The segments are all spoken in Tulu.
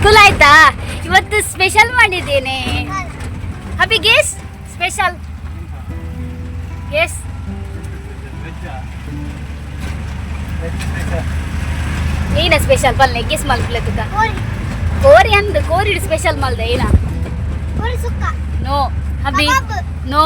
ಸ್ಕೂಲ್ ಆಯ್ತಾ? ಇವತ್ತು ಸ್ಪೆಷಲ್ ಮಾಡಿದ್ದೇನೆ. ಹಬಿ, ಗೆಸ್ ಸ್ಪೆಷಲ್, ಗೆಸ್. ಏನ ಸ್ಪೆಷಲ್ ಪಲ್ಲೆ? ಗೆಸ್ ಮಲ್ಪಲೆ ತುಕ. ಕೋರಿ ಅಂದ್, ಕೋರಿ ಸ್ಪೆಷಲ್ ಮಲ್ದೆ ಏನ? ಕೋಳಿ sukka. No hubby. Kebab. No.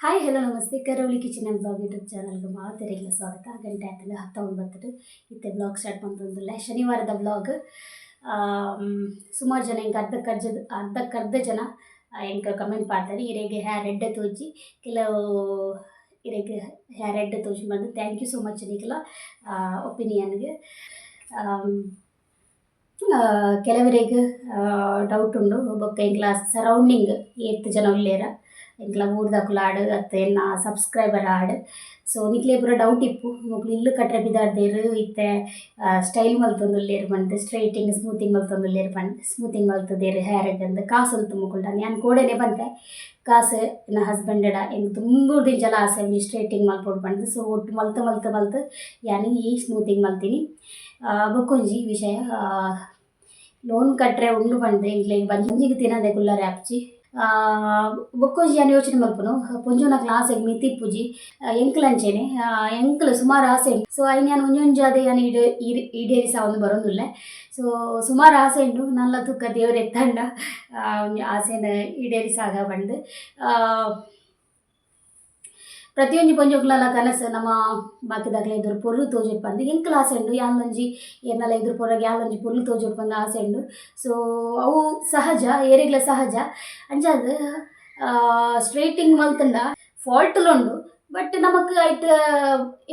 Hi, hello, namaste. ಕರಾವಳಿ ಕಿಚನ್ ಆ್ಯಂಡ್ ಬ್ಲಾಗ್ ಯೂಟ್ಯೂಬ್ ಚಾನಲ್ಗೆ ಮಾತೆರೆಗ್ಲ ಸ್ವಾಗತ. ಗಂಟೆ ಆಯ್ತಲ್ಲ 9:50. ಇತ್ತೆ ಬ್ಲಾಗ್ ಸ್ಟಾರ್ಟ್ ಮಂತೊಂದುಲ್ಲೆ. ಶನಿವಾರದ ಬ್ಲಾಗ್. ಸುಮಾರು ಜನ ಎಂಕ್ ಅರ್ಧಕ್ಕರ್ಧ ಜನ ಎಂಕ್ ಕಮೆಂಟ್ ಮಾಡ್ತಾರೆ, ಇರೆಗ್ ಹೇರ್ ಎಡ್ಡೆ ತೋಜಿ, ಕೆಲವು ಇರೆಗ್ ಹೇರ್ ಎಡ್ಡೆ ತೋಜಿ ಬಂದು. Thank you so much ನಿಕಲ ಒಪಿನಿಯನ್ಗೆ. ಕೆಲವರಿಗೆ ಡೌಟ್ ಉಂಡು. ಬೊಕ್ಕ ಎಂಕ್ಲ ಸರೌಂಡಿಂಗ್ ಏತ್ ಜನ ಉಲ್ಲೇರ, ಎಂಕ್ಲ ಊರ್ದಕುಲು ಆಡ್ ಅತ್ತ ಎನ್ನ ಸಬ್ಸ್ಕ್ರೈಬರ್ ಆಡ್. ಸೊ ನಿಕ್ಲೆ ಪೂರ ಡೌಟ್ ಇಪ್ಪು, ಮೊಕ್ಲು ಇಲ್ಲ್ ಕಟ್ರೆ ಪಿದಾಡ್ದೆರ್, ಇತ್ತೆ ಸ್ಟೈಲ್ ಮಲ್ತೊಂದುಲ್ಲೆರ್ ಪಂದ್, ಸ್ಟ್ರೈಟಿಂಗ್ ಸ್ಮೂತಿಂಗ್ ಮಲ್ತೊಂದುಲ್ಲೆರ್ ಪಂದ್, ಸ್ಮೂತಿಂಗ್ ಮಲ್ತುದೆರ್ ಹೇರ್‌ಗ್ ಅಂದ್, ಕಾಸು ಒಲ್ತು ಮೊಕುಲ್ಡ. ಯಾನ್ ಕೋಡೆನೆ ಪನ್ಪೆ, ಕಾಸು ಎನ್ನ ಹಸ್ಬೆಂಡೆಡ. ಎಂಕ್ ದುಂಬುರ್ದಿಂಚಲ ಆಸೆ ಒಂಜಿ ಸ್ಟ್ರೈಟಿಂಗ್ ಮಲ್ಪೊಡು ಪಂದ್. ಸೊ ಒಟ್ಟು ಮಲ್ತ್ ಮಲ್ತ್ ಮಲ್ತ್ ಯಾನ್ ಈ ಸ್ಮೂತಿಂಗ್ ಮಲ್ತಿನಿ. ಬೊಕ್ಕೊಂಜಿ ವಿಷಯ, ಲೋನ್ ಕಟ್ರೆ ಉಂಡು ಪಂದ್ ಎಂಕ್ಲೆಗ್ ಬಂಜಿಗ್ ತಿನಂದೆ ಕುಲ್ಲರೆ ಆಪುಜಿ. ಬೊಕ್ಕೊಂಜಿ ಯಾನ್ ಯೋಚನೆ ಮಲ್ಪುನು, ಪೊಂಜೋನಕ್ಲ್ ಆಸೆಗ್ ಮಿತಿ ಇಪ್ಪುಜಿ. ಎಂಕ್ಲ ಅಂಚೆನೆ, ಎಂಕ್ಲ ಸುಮಾರು ಆಸೆ. ಸೊ ಐನ್ ಯಾನ್ ಒಂಜೊಂಜಾದ್ ಯಾನ್ ಈಡೇರಿಸಾವೊಂದು ಬರೊಂದುಲ್ಲೆ. ಸೊ ಸುಮಾರು ಆಸೆ ಉಂಡು. ನಲ್ಲ ತುಕ್ಕ ದೇವ್ರ್ ಎತ್ತಂಡ ಒಂಜಿ ಆಸೆನ್ ಈಡೇರಿಸಾಗ ಪಂದ್. ಪ್ರತಿಯೊಂಜಿ ಪೊಂಜೋಕುಲಲ ಕನಸು ನಮ್ಮ ಬಾಕಿದಕ್ಲೆ ಎದುರು ಪೊರ್ಲು ತೋಜೊಡು ಪಂದ್. ಎಂಕ್ಲ ಆಸೆ ಉಂಡು, ಯಾನ್ಲೊಂಜಿ ಏರ್ನಲ ಎದುರು ಪೋನಗ ಯಾನ್ಲೊಂಜಿ ಪೊರ್ಲು ತೋಜೊಡು ಪಂದ್ ಆಸೆ ಉಂಡು. ಸೊ ಅವು ಸಹಜ, ಏರೆಗ್ಲ ಸಹಜ. ಅಂಚಾದ್ ಸ್ಟ್ರೈಟಿಂಗ್ ಮಲ್ತುಂಡ ಫಾಲ್ಟ್ಲ ಉಂಡು, ಬಟ್ ನಮಕ್ ಐಟ್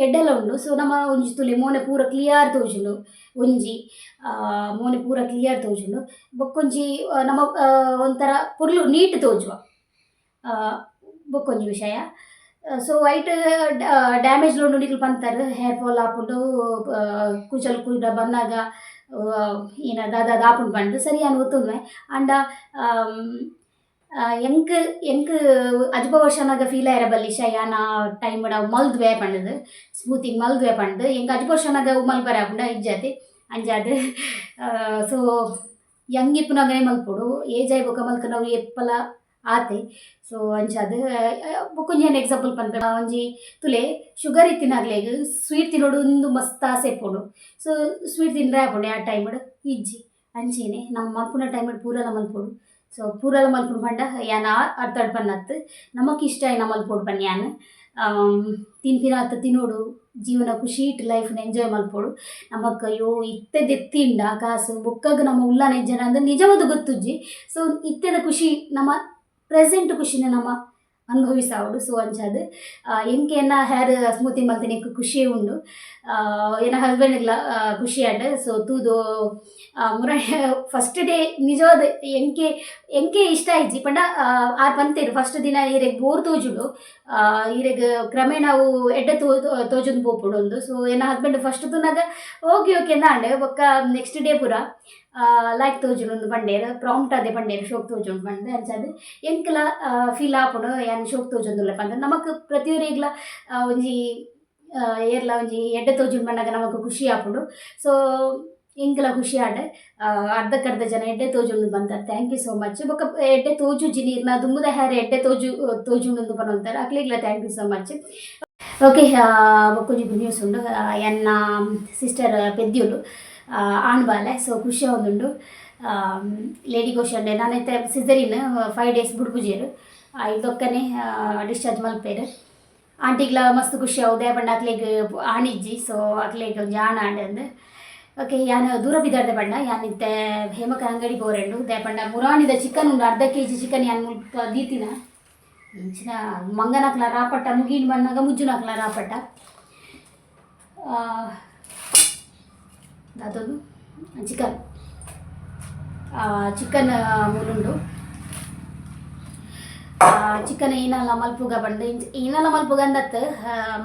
ಎಡ್ಡೆಲ ಉಂಡು. ಸೊ ನಮ ಒಂಜಿ ತೂಲೆ, ಮೋನೆ ಪೂರ ಕ್ಲಿಯರ್ ತೋಜುಂಡು. ಒಂಜಿ ಮೋನೆ ಪೂರ ಕ್ಲಿಯರ್ ತೋಜುಂಡು. ಬೊಕ್ಕೊಂಜಿ ನಮ ಒಂಥರ ಪೊರ್ಲು ನೀಟ್ ತೋಜುವ. ಬೊಕ್ಕೊಂಜಿ ವಿಷಯ, ಸೊ ಐಟ್ ಡ್ಯಾಮೇಜ್ ಉಂಡು. ನಿಕುಲು ಪಂತರ್, ಹೇರ್ ಫಾಲ್ ಆಪುಂಡು, ಕುಜಲ್ ಕುಡ ಬನ್ನಗ ಏನ ದಾದ ಆಪುಂಡು ಪಂದ್. ಸರಿ, ಯಾನ್ ಒತ್ತೊನ್ವೆ. ಆಂಡ ಎಂಕ್ ಎಂಕ್ ಅಜ್ಪ ವರ್ಷನಾಗ ಫೀಲ್ ಆಯೆರೆ ಬಲ್ಲಿ, ಶ್ಯೆ ಯಾನ್ ಆ ಟೈಮ್ ಅವು ಮಲ್ದುವೆ ಪಂಡುದು, ಸ್ಮೂತಿಂಗ್ ಮಲ್ದುವೆ ಪಂದ್. ಎಂಕ್ ಅಜ್ಪ ವರ್ಷನಾಗ ಅವು ಮಲ್ಪರೆ ಆಪುಂಡ? ಇಜ್ಜತೆ. ಅಂಚಾದ್ ಸೊ ಯಂಗ್ ಇಪ್ಪುನಗನೆ ಮಲ್ಪೊಡು. ಏಜ್ ಆಯಿ ಬೊಕ್ಕ ಮಲ್ತ್ಂಡ ಅವು ಏಪಲ ಆತೆ. ಸೊ ಅಂಚಾದ್ ಬೊಕ್ಕೊಂಜಿ ಯಾನ್ ಎಕ್ಸಾಂಪಲ್ ಪನ್ಪೆ. ಒಂಜಿ ತೂಲೆ, ಶುಗರ್ ಇತ್ತಿನಕ್ಲೆಗ್ ಸ್ವೀಟ್ ತಿನೊಡು ಇಂದು ಮಸ್ತ್ ಆಸೆ ಇಪ್ಪುಂಡು. ಸೊ ಸ್ವೀಟ್ ತಿಂದ್ರೆ ಆಪುಂಡೆ ಆ ಟೈಮ್ಡ್? ಇಜ್ಜಿ. ಅಂಚೆನೆ ನಮ ಮಲ್ಪುನ ಟೈಮ್ಡ್ ಪೂರಲ ಮಲ್ಪೊಡು. ಸೊ ಪೂರಲ ಮಲ್ಪುನು ಪಂಡ ಯಾನ್ ಆ ಅರ್ಥಡ್ ಪನ್ನತ್, ನಮಕ್ ಇಷ್ಟ ಆಯಿನ ಮಲ್ಪೊಡು ಪನ್ನೆ ಯಾನ್. ತಿನ್ಪಿನಾತ್ ತಿನೊಡು, ಜೀವನ ಖುಷಿಟ್ ಲೈಫ್ನ್ ಎಂಜಾಯ್ ಮಲ್ಪೊಡು. ನಮಕ್ ಅಯ್ಯೋ ಇತ್ತೆ ದೆತ್ತಿಂಡ ಕಾಸು ಬೊಕ್ಕಗ್ ನಮ ಉಲ್ಲನ ಇಜ್ಜನ ಅಂದ್ ನಿಜವಾದ್ ಗೊತ್ತುಜ್ಜಿ. ಸೊ ಇತ್ತೆದ ಖುಷಿ, ನಮ ಪ್ರೆಸೆಂಟ್ ಖುಷಿನ ನಮ ಅನುಭವಿಸಾವೊಡು. ಸೊ ಅಂಚಾದ್ ಎಂಕ್ ಎನ್ನ ಹೇರ್ ಸ್ಮೂತಿಂಗ್ ಮಲ್ತಿನ ಎಂಕ್ ಖುಷಿ ಉಂಡು. ಎನ್ನ ಹಸ್ಬೆಂಡ್ಗ್ಲ ಖುಷಿ ಆಂಡ್. ಸೊ ತೂದು ಮುರ ಫಸ್ಟ್ ಡೇ ನಿಜವಾದ್ ಎಂಕೆ ಎಂಕೆ ಇಷ್ಟ ಆಯಿಜಿ ಪಂಡ, ಆರ್ ಪಂತೆರ್, ಫಸ್ಟ್ ದಿನ ಇರೆಗ್ ಬೋರ್ ತೋಜುಂಡು, ಇರೆಗ್ ಕ್ರಮೇಣ ಅವು ಎಡ್ಡೆ ತೋಜೊಂದು ಪೋಪುಂಡು ಅಂದ್. ಸೊ ಎನ್ನ ಹಸ್ಬೆಂಡ್ ಫಸ್ಟ್ ತೂನಗ ಓಕೆ ಓಕೆ ಅಂದ್. ಬೊಕ್ಕ ನೆಕ್ಸ್ಟ್ ಡೇ ಪೂರ ಲಾಯ್ಕ್ ತೋಜುಂಡು ಅಂದ್ ಪಂಡೇರ್. ಪ್ರಾಂಪ್ಟ್ ಆದೆ ಪಂಡೇರ್, ಶೋಕ್ ತೋಜುಂಡು ಪಂದ್. ಅಂಚಾದ್ ಎಂಕ್ಲ ಫೀಲ್ ಆಪುಂಡು, ಯಾನ್ ಶೋಕ್ ತೋಜೊಂದುಲ್ಲೆ ಪಂದ್. ನಮಕ್ ಪ್ರತಿಯೊರಿಗ್ಲ ಒಂಜಿ ಏರ್ಲ ಒಂಜಿ ಎಡ್ಡೆ ತೋಜುಂಡು ಪನ್ನಗ ನಮಕ್ ಖುಷಿ ಆಪುಂಡು. ಸೊ ಎಂಕ್ಲ ಖುಷಿ ಆಂಡ್. ಅರ್ಧಕ್ಕರ್ಧ ಜನ ಎಡ್ಡೆ ತೋಜುಂಡು ಪಂತರ್, thank you so much. ಬೊಕ್ಕ ಎಡ್ಡೆ ತೋಜುಜಿ, ನೀರ್ನ ದುಂಬುದ ಹೇರ್ ಎಡ್ಡೆ ತೋಜುಂಡು ಪನೊಂತಾರೆ, ಅಕ್ಲೆಗ್ಲ thank you so much. Okay, ಬೊಕ್ಕೊಂಜಿ ಗುಡ್ ನ್ಯೂಸ್ ಉಂಡು. ಎನ್ನ ಸಿಸ್ಟರ್ ಪೆದ್ದಿಯುಲು, ಆಣ್ ಬಾಲೆ. ಸೊ ಖುಷಿ ಆವೊಂದುಂಡು. Lady question. ನಾನೈತೆ ಸಿಸರಿನ್, 5 ಡೇಸ್ ಬುಡ್ಪುಜೆರ್, ಐದೊಕ್ಕನೆ ಡಿಸ್ಚಾರ್ಜ್ ಮಲ್ಪೆರ್. ಆಂಟಿಗ್ಲ ಮಸ್ತ್ ಖುಷಿ ಆವು, ದಾಯೆ ಪಂಡ ಅಕ್ಲೆಗ್ ಆಣಿಜ್ಜಿ. ಸೊ ಅಕ್ಲೆಗ್ ಒಂಜಿ ಆಣ್ ಆಂಡ್ ಅಂದ್. ಓಕೆ, ಯಾನ್ ದೂರ ಪಿದಾಡ್ದೆ ಪಂಡ, ಯಾನ್ ಇತ್ತೆ ಹೇಮಕ ಅಂಗಡಿ ಪೋರೆಂಡು. ದಾಯೆ ಪಂಡ ಮುರಾಣಿದ ಚಿಕನ್ ಉಂಡು, ಅರ್ಧ ಕೆಜಿ ಚಿಕನ್ ಯಾನ್ ಮುಲ್ಪ ದೀತಿನ. ಇಂಚಿನ ಮಂಗನಕ್ಲ ರಾಪಟ್ಟ ಮುಗೀನ್ ಬನ್ನಾಗ ಮುಜ್ಜುನಕ್ಲ ರಾಪಟ್ಟ. ದಾದೊಂದು ಚಿಕನ್ ಚಿಕನ್ ಮೂಲುಂಡು. ಚಿಕನ್ ಏನಲ್ಲ ಮಲ್ಪುಗ ಬಂದು ಏನಲ್ಲ ಮಲ್ಪುಗ ಅಂದತ್ತು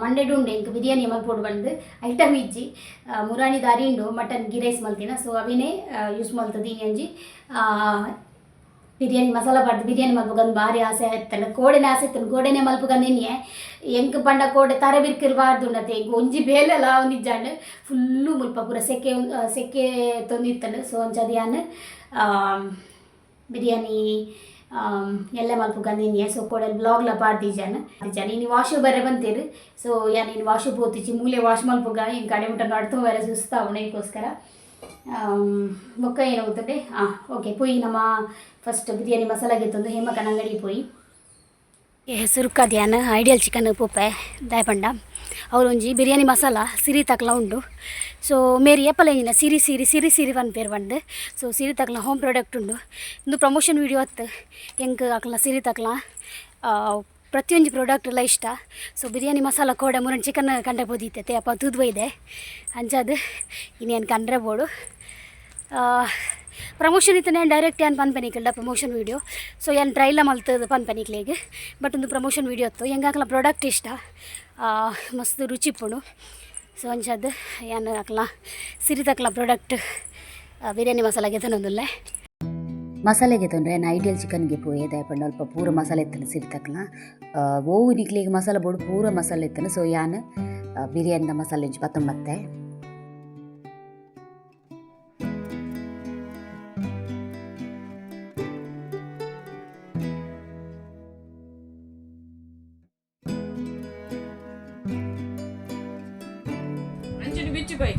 ಮಂಡೆಡು ಉಂಡೆ ಇಂಕ್ ಬಿರಿಯಾನಿ ಮಲ್ಪೋಡು ಬಂದು ಐಟಮ್ ಇಜ್ಜಿ. ಮುರಾಣಿ ದಾರಿ ಉಂಡು ಮಟನ್ ಗೀ ರೈಸ್ ಮಲ್ತಿನ. ಸೊ ಅವಿನೇ ಯೂಸ್ ಮಲ್ತದೀನಿ ಅಂಜಿ ಬಿರಿಯಾನಿ ಮಸಾಲ ಪಾಡ್ದು ಬಿರಿಯಾನಿ ಮಲ್ಪುಗಂದು ಭಾರಿ ಆಸೆ ಆಯ್ತಲ್ಲ. ಕೋಡೆನೆ ಆಸೆ ಇತ್ತು, ಕೋಡೆನೆ ಮಲ್ಪುಗಂದಿನಿಯೆ. ಎಂಕ್ ಪಂಡ ಕೋಡೆ ತರೆ ಬಿರ್ಕಿರ್ ಬಾರ್ದುಂಡತೆ. ಎಂಕ್ ಒಂಜಿ ಬೇಲೆಲ ಒಂದಿಜ್ಜಾಂಡ್ ಫುಲ್ಲು ಮುಲ್ಪ ಪೂರ ಸೆಕೆ ಸೆಕೆ ತೊಂದಿತ್ತಂಡು. ಸೊ ಅಂಚಾದ್ ಯಾನ್ ಬಿರಿಯಾನಿ ಎಲ್ಲ ಮಲ್ಪುಗಂದಿನಿಯೆ. ಸೊ ಕೋಡೆಲ್ ಬ್ಲಾಗ್ಲ ಪಾಡ್ದಿಜಾನ್ ಜಾನ್. ಇನಿ ವಾಶು ಬರೆ ಬಂತೀರು. ಸೊ ಯಾನ್ ಇನಿ ವಾಶು ಪೋತಿಚಿ ಮೂಲೆ ವಾಶ್ ಮಲ್ಪುಗ ಎಂಕ್ ಕಡೆ ಮುಟ್ಟ ನಡ್ತು ಬೇರೆ ಸುಸ್ತಾವಣೆ ಇದಕ್ಕೋಸ್ಕರ. ಬೊಕ್ಕ ಏನು ಗೊತ್ತುಂಡೆ? ಹಾಂ, ಓಕೆ, ಪೋಯಿ ನಮ್ಮ ಫಸ್ಟ್ ಬಿರಿಯಾನಿ ಮಸಾಲ ಗೆತ್ತೊಂದು ಹೇಮಕನ ಅಂಗಡಿ ಪೋಯಿ. ಹೆಸರು ಧ್ಯಾನ ಐಡಿಯಲ್ ಚಿಕನ್ ಪೋಪೆ ದಾಯಪಂಡ ಅವರೊಂಜಿ ಬಿರಿಯಾನಿ ಮಸಾಲ ಸಿರಿ ತಕ್ಲ ಉಂಡು. ಸೊ ಮೇರಿ ಏಪಲ ಎಂಜಿನ ಸಿರಿ ಸಿರಿ ಸಿರಿ ಸಿರಿ ಪನ್ಪೇರು ಪಂಡ್. ಸೊ ಸಿರಿ ತಕ್ಲ ಹೋಮ್ ಪ್ರಾಡಕ್ಟ್ ಉಂಡು. ಇಂದು ಪ್ರಮೋಷನ್ ವೀಡಿಯೋ ಅತ್ತು. ಎಂಕ್ ಅಕ್ಲ ಸಿರಿ ತಕ್ಲ ಪ್ರತಿಯೊಂಜಿ ಪ್ರಾಡಕ್ಟ್ ಎಲ್ಲ ಇಷ್ಟ. ಸೊ ಬಿರಿಯಾನಿ ಮಸಾಲ ಕೋಡೆ ಮುರನ್ ಚಿಕನ್ ಕಂಡೆ ಪೋದಿತ್ತೆ ಅಪ್ಪ ತೂದು ಬೈದೆ. ಅಂಚಾದ್ ಇನ್ನೇನು ಕಂಡ್ರೆ ಬೋಡು. ಪ್ರಮೋಷನ್ ಇತ್ತನೆ ಡೈರೆಕ್ಟ್ ಯಾನ್ ಪನ್ಪೆನಿಕಲ್ಡ ಪ್ರಮೋಷನ್ ವೀಡಿಯೋ. ಸೊ ಯಾನ್ ಟ್ರೈಲ ಮಲ್ತದ ಪನ್ಪೆನಿಕ್ಲೆಗ್. ಬಟ್ ಒಂದು ಪ್ರಮೋಷನ್ ವೀಡಿಯೋ ಇತ್ತು. ಎಂಗಾಕಲ ಪ್ರಾಡಕ್ಟ್ ಇಷ್ಟ, ಮಸ್ತ್ ರುಚಿ ಇಪ್ಪುಂಡು. ಸೊ ಅಂಚಾದ್ ಯಾನ್ ಅಕ್ಲ ಸಿರಿತಕ್ಲ ಪ್ರಾಡಕ್ಟ್ ಬಿರಿಯಾನಿ ಮಸಾಲ ಗೆತೊನೊಂದುಲ್ಲೆ. ಮಸಾಲೆಗೆ ತೊಂದರೆ ನಾನು ಐಡಿಯಲ್ ಚಿಕನ್ಗೆ ಪೋಯೆ. ದಾಯಪಂಡ ಅಲ್ಪ ಪೂರ ಮಸಾಲೆ ಇತ್ತನ ಸಿರಿತಕ್ಲ. ಓವು ನಿಕ್ಲೆಗ್ ಮಸಾಲೆ ಬೋಡು ಪೂರ ಮಸಾಲೆ ಇತ್ತನ. ಸೊ ಯಾನ್ ಬಿರಿಯಾನಿದ ಮಸಾಲೆ ಒಂಜಿ ಪತ್ತೊಂಬತ್ತೆ. ಅಂಚನೆ ಬಿಚ್ಚು ಬೈ.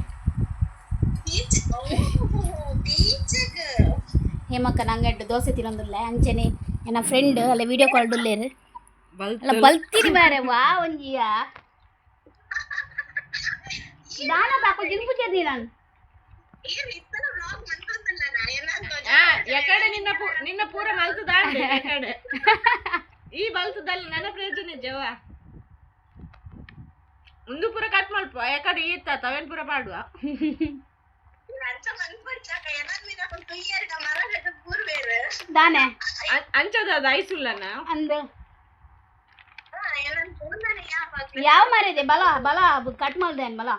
ಹೇಮಕ್ಕ ನಂಗಡ್ಡು ದೋಸೆ ತಿನ್ನೊಂದುಲ್ಲೆ. ಅಂಚನೆ ನನ್ನ ಫ್ರೆಂಡ್ ಅಲ್ಲ ವೀಡಿಯೋ ಕಾಲ್ ಡುಲ್ಲೇರು ಅಲ್ಲ ಬಲ್ತಿರಿ ಮಾರೆ ವಾ ಒಂಜಿಯ ದಾನ ಪಾಪ ತಿನ್ಪುಚೇದಿ ನಾನು. ಎಕಡೆ ನಿನ್ನ ನಿನ್ನ ಪೂರ ಮಲ್ತದಾಂಡೆ ಎಕಡೆ ಈ ಬಲ್ತದಲ್ಲ ನನ್ನ ಪ್ರಯೋಜನ ಜವ ಒಂದು ಪೂರ ಕಟ್ ಮಲ್ಪ ಎಕಡೆ ಈತ್ತ ತವೇನ್ ಪೂರ ಪಾಡುವ. ದಾನೆ ಅಂಚದ ಅದು ಐಸುಲ್ಲನ ಅಂದ ಯಾವ ಮಾರಿದೆ ಬಲ ಬಲ ಕಟ್ ಮಾಡ್ದೆ ಬಲ.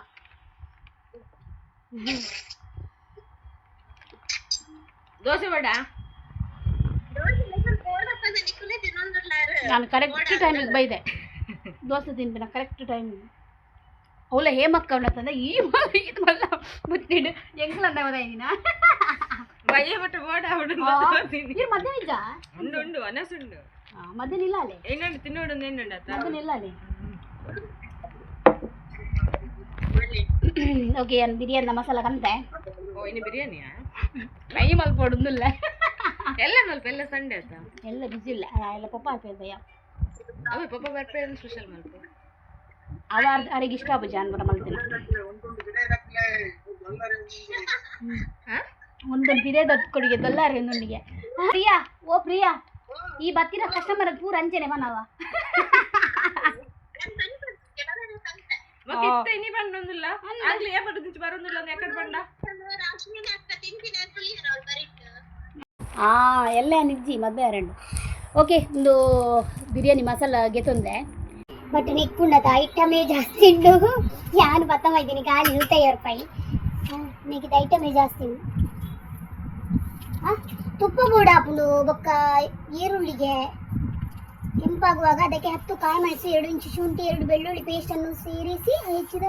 ದೋಸೆ ಬೇಡ. ನಾನು ಕರೆಕ್ಟ್ ಟೈಮಿಗೆ ಬೈದೆ ದೋಸೆ ತಿನ್ಬಿನ ಕರೆಕ್ಟ್ ಟೈಮಿಗೆ. ಅವಳ ಹೇಮಕ್ಕ ತಂದೆ ಈ ಮಲ್ಲ ಇದು ಮಲ್ಲ ಬುತ್ತಿಡು ಎಂಗ್ಲಂದ ನೀನ. ಬಯ್ಯ ಬಟ್ ಬೋಡ ಅವಡು. ನೀರು ಮಧ್ಯಾಹ್ನ ಇಜ್ಜಾ? ಉಂಡು ಉಂಡು ಅನಸುಂಡು. ಮಧ್ಯಾಹ್ನ ಇಲ್ಲ ಅಲ್ಲೇ. ಏನಂಡು ತಿನ್ನೋಡು ಏನಂಡು ಆತ. ಮಧ್ಯಾಹ್ನ ಇಲ್ಲ ಅಲ್ಲೇ. ಓಕೆ, ಏನು ಬಿರಿಯಾನಿ ಮಸಾಲ ಕಂತೆ. ಓ ಇನ್ನು ಬಿರಿಯಾನಿಯಾ? ಟ್ರೈ ಮಲ್ಪೊಡುಂದಿಲ್ಲ. ಎಲ್ಲ ಮಲ್ಪ ಎಲ್ಲ ಸಂಡೆ ಆತ. ಎಲ್ಲ ಬಿಸಿ ಇಲ್ಲ ಎಲ್ಲ ಪಪ್ಪ ಹಾಕಿದ ಭಯ. ಅವೇ ಪಪ್ಪ ಬರ್ಪೆ ಸ್ಪೆಷಲ್ ಮಲ್ಪ. ಅವ ಅರಿಗೆ ಇಷ್ಟ ಆಪು ಜಾನ್ವರ ಮಲ್ತಿನ. ಹಾ ಒಂದೊಂದು ಬಿದೆ ದೊಡ್ಡ ಕೊಡಿಗೆ ದೊಲ್ಲಾರಿ ಒಂದೊಂದಿಗೆ. ಪ್ರಿಯಾ, ಓ ಪ್ರಿಯಾ, ಈ ಬತ್ತಿನ ಕಸ್ಟಮರ್ ಪೂರ ಅಂಚೆನೆ ಮನವ. ಮಕ್ಕ ಇತ್ತ ಇನಿ ಬಂಡೊಂದಿಲ್ಲ ಆಗ್ಲಿ ಏ ಬಟ್ಟು ದಿಂಚು ಬರೋದಿಲ್ಲ ಅಂದ್ರೆ ಎಕಡೆ ಬಂಡ. ಆ ಎಲ್ಲ ನಿಜ್ಜಿ ಮದ್ವೆ ಅರಂಡು. ಓಕೆ, ಒಂದು ಬಿರಿಯಾನಿ ಮಸಾಲ ಗೆತೊಂದೆ. ಬಟ್ ನಿಕ್ಕುಂಡದ ಐಟಮೇ ಜಾಸ್ತಿ ಉಂಡು. ಯಾನು ಬತ್ತ ಇದ್ದೀನಿ ಖಾಲಿ 150 ರೂಪಾಯಿ ನಿಕ್ಕಿದ ಐಟಮೇ ಜಾಸ್ತಿ ಉಂಡು. ತುಪ್ಪ ಬೋಡ ಹಾಪುಂಡು ಬೊಕ್ಕ ಈರುಳ್ಳಿಗೆ ಕೆಂಪಾಗುವಾಗ ಅದಕ್ಕೆ 10 ಕಾಯಿಮೆಣಸು, 2 ಇಂಚು ಶುಂಠಿ, 2 ಬೆಳ್ಳುಳ್ಳಿ ಪೇಸ್ಟನ್ನು ಸೇರಿಸಿ ಹೆಚ್ಚಿದ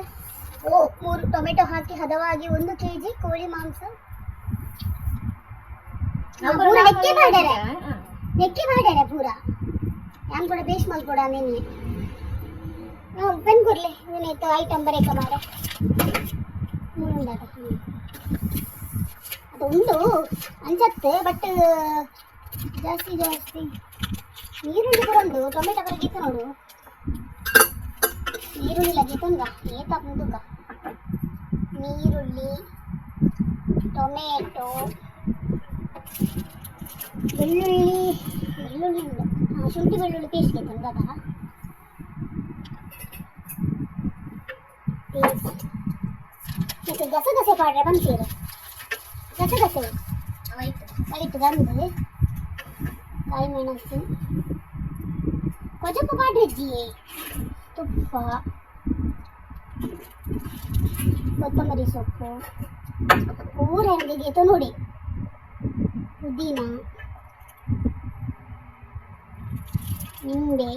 3 ಟೊಮೆಟೊ ಹಾಕಿ ಹದವಾಗಿ 1 ಕೆಜಿ ಕೋಳಿ ಮಾಂಸ ಪೂರ ನೆಕ್ಕೆ ಮಾಡ್ಯಾರೆ, ನೆಕ್ಕೆ ಮಾಡ್ಯಾರೆ ಪೂರ. ಯಾನ್ ಕೂಡ ಪೇಸ್ಟ್ ಮಲ್ಕೊಡ ನಿನ್ನೆ ಪೆನ್ ಕೊಡ್ಲಿ ಇವನಾಯ್ತು ಐಟಮ್ ಬರೇಕ ಮಾರೆ ಅದು ಉಂಡು ಅಂಚತ್ತೆ. ಬಟ್ ಜಾಸ್ತಿ ಜಾಸ್ತಿ ಈರುಳ್ಳಿ ಕೂಡ ಉಂಡು, ಟೊಮೆಟೊ ಕೂಡ ಗೀತ ನೋಡು. ಈರುಳ್ಳಿ ಗೀತಂಗ ಏತ ಮುಂದುಕ ನೀರುಳ್ಳಿ, ಟೊಮೆಟೊ, ಬೆಳ್ಳುಳ್ಳಿ, ಬೆಳ್ಳುಳ್ಳಿ ಉಂಡು. ಶುಂಠಿ ಬೆಳ್ಳುಳ್ಳಿ ಪೇಸ್ಟ್ ಗೀತಂಗ ಪೇಸ್ಟ್ ಮತ್ತು ಗಸಗಸೆ ಪಾಡ್ರೆ ಬಂತೀರು. ಗಸಗಸೆ ವೈಟ್ ಬಂದು ಕಾಯಿ ಮೆಣಸು ಕೊಜಪು ಪಾಡ್ರಿಜ್ಜಿ ತುಪ್ಪ, ಕೊತ್ತಂಬರಿ ಸೊಪ್ಪು ಪೂರ ಎಂದಿಗೆ ನೋಡಿ, ಪುದೀನ, ನಿಂಬೆ,